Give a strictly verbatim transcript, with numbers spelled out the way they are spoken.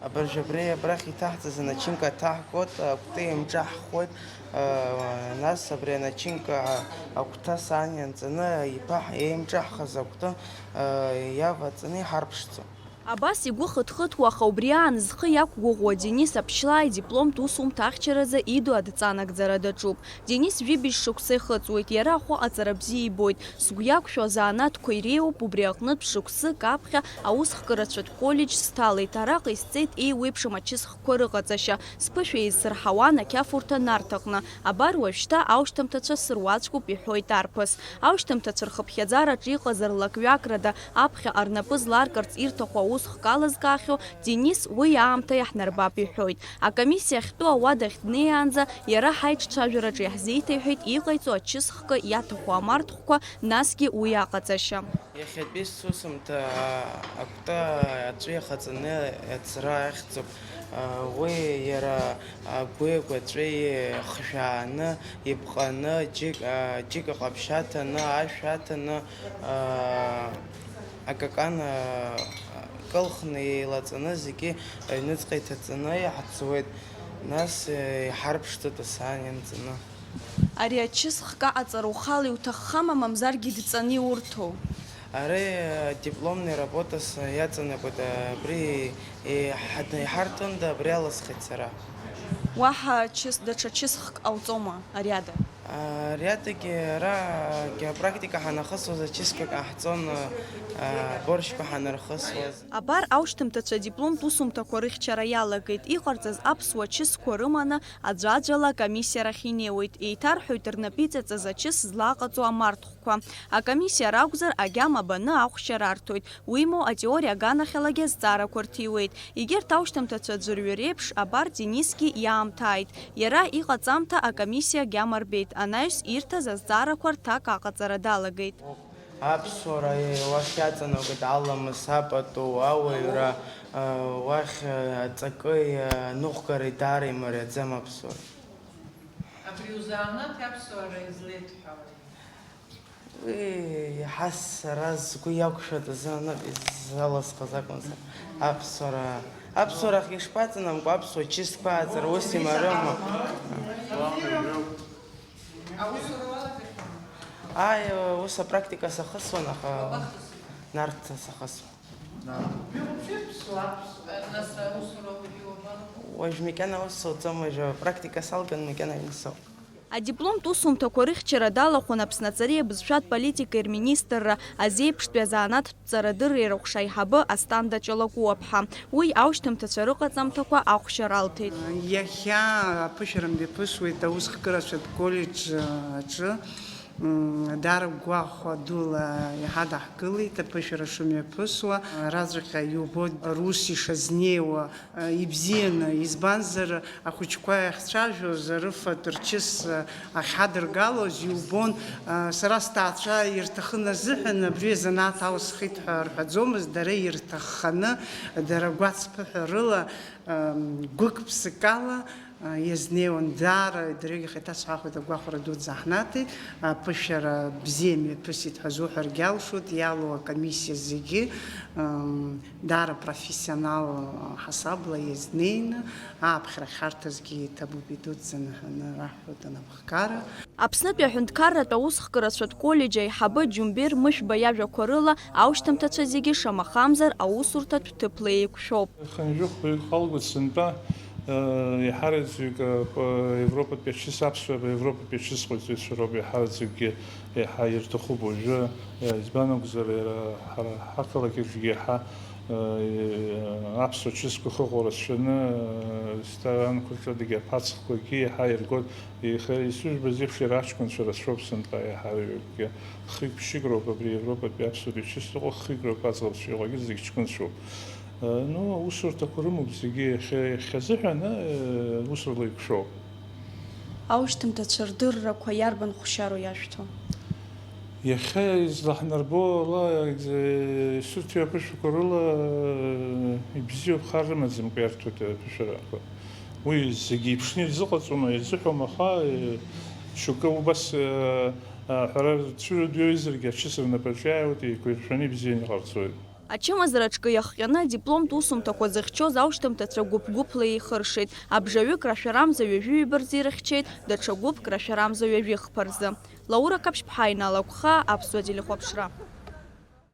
Абыржә абри абрахь иҭаҳҵаз аначинка ҭаҳгоит, акәты еимҿаҳхуеит, нас абри аначинка агәҭа саан ианҵаны, иԥаҳ-, еимҿаҳхаз акәты иаваҵаны иҳарԥшӡом. Абас игәы хыҭхыҭуа, аха убри аан зхы иақәгәыӷуа Денис Аԥшьлаа идипломтә усумҭа ахьчаразы иду адҵанагӡара даҿуп. Денис жәибжь шықәса ихыҵуеит, иара ахәы аҵара бзиа ибоит. Сгәы иақәшәо азанааҭқәа иреиуоуп, убри аҟнытә шықәсык аԥхьа аусхкырацәатә коллеџь сҭалеит, араҟа исҵеит еиуеиԥшым ачысхқәа рыҟаҵашьа, сԥышәа еизсырҳауан ақьафурҭа Нарҭаҟны, абар уажәшьҭа аушьҭымҭацәа сыруаӡәкуп, иҳәоит арԥыс. Аушьҭымҭацәа рхыԥхьаӡараҿы иҟаз рлакҩакрада аԥхьаҟа рнапы зларкырц ирҭаху аусхк алызкаахьоу Денис уи аамҭа иаҳнарбап иҳәоит. Акомиссиа ахьтәу ауадахь днеиаанӡа иара ҳаиҿцәажәараҿы иаҳзеиҭеиҳәеит иҟаиҵо ачысхкы иаҭаху амарҭхәқәа, насгьы уи аҟаҵашьа. Иахьатәи сусумҭа акәты аҵәы иахаҵаны аҵра ахьӡуп. Уи иара агәи агәаҵәеи хжәааны, ипҟаны, џьык-, џьыка ҟаԥшь аҭаны, ашә аҭаны, акакан кылхны еилаҵаны зегьы аҩныҵҟа иҭаҵаны иаҳҵуеит, нас иҳарԥшӡоит асаан ианҵаны. Ари ачысхк аҟаҵара ухала иуҭаххама, мамзаргьы дҵаны иурҭоу? Ари дипломный работас иаҵанакуеит, абри иҳа-, иҳарҭонда, абри алысхит сара. Уаҳа чыс-, даҽа чысхк ҟауҵома ари ада? Ари адагьы ара практика ҳанахысуаз ачысхк ҟаҳҵон, борщқәа ҳанархысуаз. Абар аушьҭымҭацәа адипломтә усумҭақәа рыхьчара иалагеит, иҟарҵаз аԥсуа чысқәа рыманы аӡәаӡәала акомиссиа рахь инеиуеит, еиҭарҳәоит рнапы иҵаҵаз ачыс злаҟаҵо амарҭхәқәа. Акомиссиа ракәзар, агьама баны ахәшьа рарҭоит, уимоу атеориа аганахьалагьы азҵаарақәа рҭиуеит. Егьырҭ аушьҭымҭацәа аӡәырҩы реиԥш, абар Денисгьы иаамҭааит. Иара иҟаҵамҭа акомиссиа агьама рбеит, анаҩс ирҭаз азҵаарақәа рҭак аҟаҵара далагеит. Аԥсуара уахь иаҵанакуеит аламыс, апату, ауаҩра, уахь аҵакы аныҟәгареи даара имариаӡам аԥсуара. Абри узанааҭ аԥсуара излеидҳәалеи? Уи иаҳа сара сгәы иақәшәатәы заанаҵ изаласхаз акәымзар, аԥсуара, аԥсуарахь ишԥаҵанамго, аԥсуа чысқәа ааҵара ус имарыма? Аусура уалагахьан? Ааи, ус апрактика сахысуан, аха Нарҭ сахысуан. Нарҭ. Нас аусура уажәы уабаҟоу? Уажә макьана аус соуӡом, уажәы апрактика салган, макьана аҩны соуп. Адипломтә усумҭақәа рыхьчара далахәын Аԥсны аҵареи абызшәатә политикеи рминистрра азеиԥштәи азанааҭтә ҵарадырреи рыҟәша аиҳабы Асҭанда Ҷалакәуаԥҳа. Уи аушьҭымҭацәа рыҟаҵамҭақәа ахәшьа ралҭеит. Иахьа аԥышәара мҩаԥысуеит аусхкырацәатә коллеџь аҿы. М, даара гәахәа дула иҳадаҳкылеит аԥышәара шымҩаԥысуа. Араҵәҟьа иубоит рус ишазнеиуа, ибзианы, избанзар, ахәыҷқәа иахьцәажәоз рыфатә рчыс ахьҳадыргалоз иубон. Сара сҭаацәа ирҭахын азыҳәан абри азанааҭ алсхит ҳәа рҳәаӡомызт, дара ирҭахханы, дара гәацԥыҳәа рыла, гәык-ԥсыкала иазнеиуан, даара, дырҩегьых еиҭасҳәахуеит, агәахәара дуӡӡа ҳнаҭеит, аԥышәара бзиа мҩаԥысит ҳәа зуҳәаргьы алшоит, иалоу акомиссиа зегьы, м, даара профессионал ҳасабла иазнеины, ааԥхьара ахьҳарҭазгьы иҭабуп идуӡӡаны ҳәа раҳҳәоит анапхгара. Аԥснытәи аҳәынҭқарратә аусхкырацәатә коллеџь аиҳабы Џьумбер Мышәба иажәақәа рыла, аушьҭымҭацәа зегьы шамахамзар аусурҭатә ҭыԥла еиқәшәоуп. Хынҩажәихәба ихалгоит сынтәа, э, еиҳараӡәк, э, п-, Европатәи ачыс аԥсуа, Европатәи ачыс ҟаиҵаҩцәа роуп еиҳараӡәкгьы еиҳа ирҭахуп уажәы, э, избан акәзар, иара ҳара ҳақалақь аҿгьы еиҳа, э, аԥсуа чысқәа хыҟоу рацәаны, э, ресторан-қәа рҿы адагьы аԥацхқәагьы еиҳа иргоит. Еиха-, исыжәбаз еиԥш, иара аҷкәынцәа рацәоуп сынтәа еиҳараҩык. Хҩык-ԥшьык роуп абри Европатәи аԥсуатәи ачыс ыҟоу, хҩык роуп аӡӷабцәа иҟоугьы, зегь ҷкәынцәоуп. Э, ну, аусурҭақәа рымоуп зегьы, иахьа, иахьазыҳәан, э, усурала еиқәшәоуп. Аушьҭымҭацәа рдыррақәа иарбан хәшьароу иашәҭо? Иахьа излаҳнарбо ала, э, исырҭо аԥышәақәа рыла, э, ибзиоуп, хар рымаӡамкәа иарҭоит аԥышәарақәа. Уи зегьы иԥшны ирзыҟаҵом, ирзыҳәом, аха, э, шьоукы убас, э, аҳәара цәыра ду иаҩызаргьы ачыс рнапаҿы иааиуеит, еиқәиршәаны ибзианы иҟарҵоит. Ачымазара аҿкы иахҟьаны адипломтә усумҭақәа зыхьчоз аушьҭымҭацәа гәыԥ-гәыԥла еихыршеит. Абжаҩык рашәарамза ҩажәи ҩба рзы ирыхьчеит, даҽа гәыԥк рашәарамза ҩажәи хԥа рзы. Лаура Қаԥшьԥҳа, Инал Агәхаа, Аԥсуа телехәаԥшра.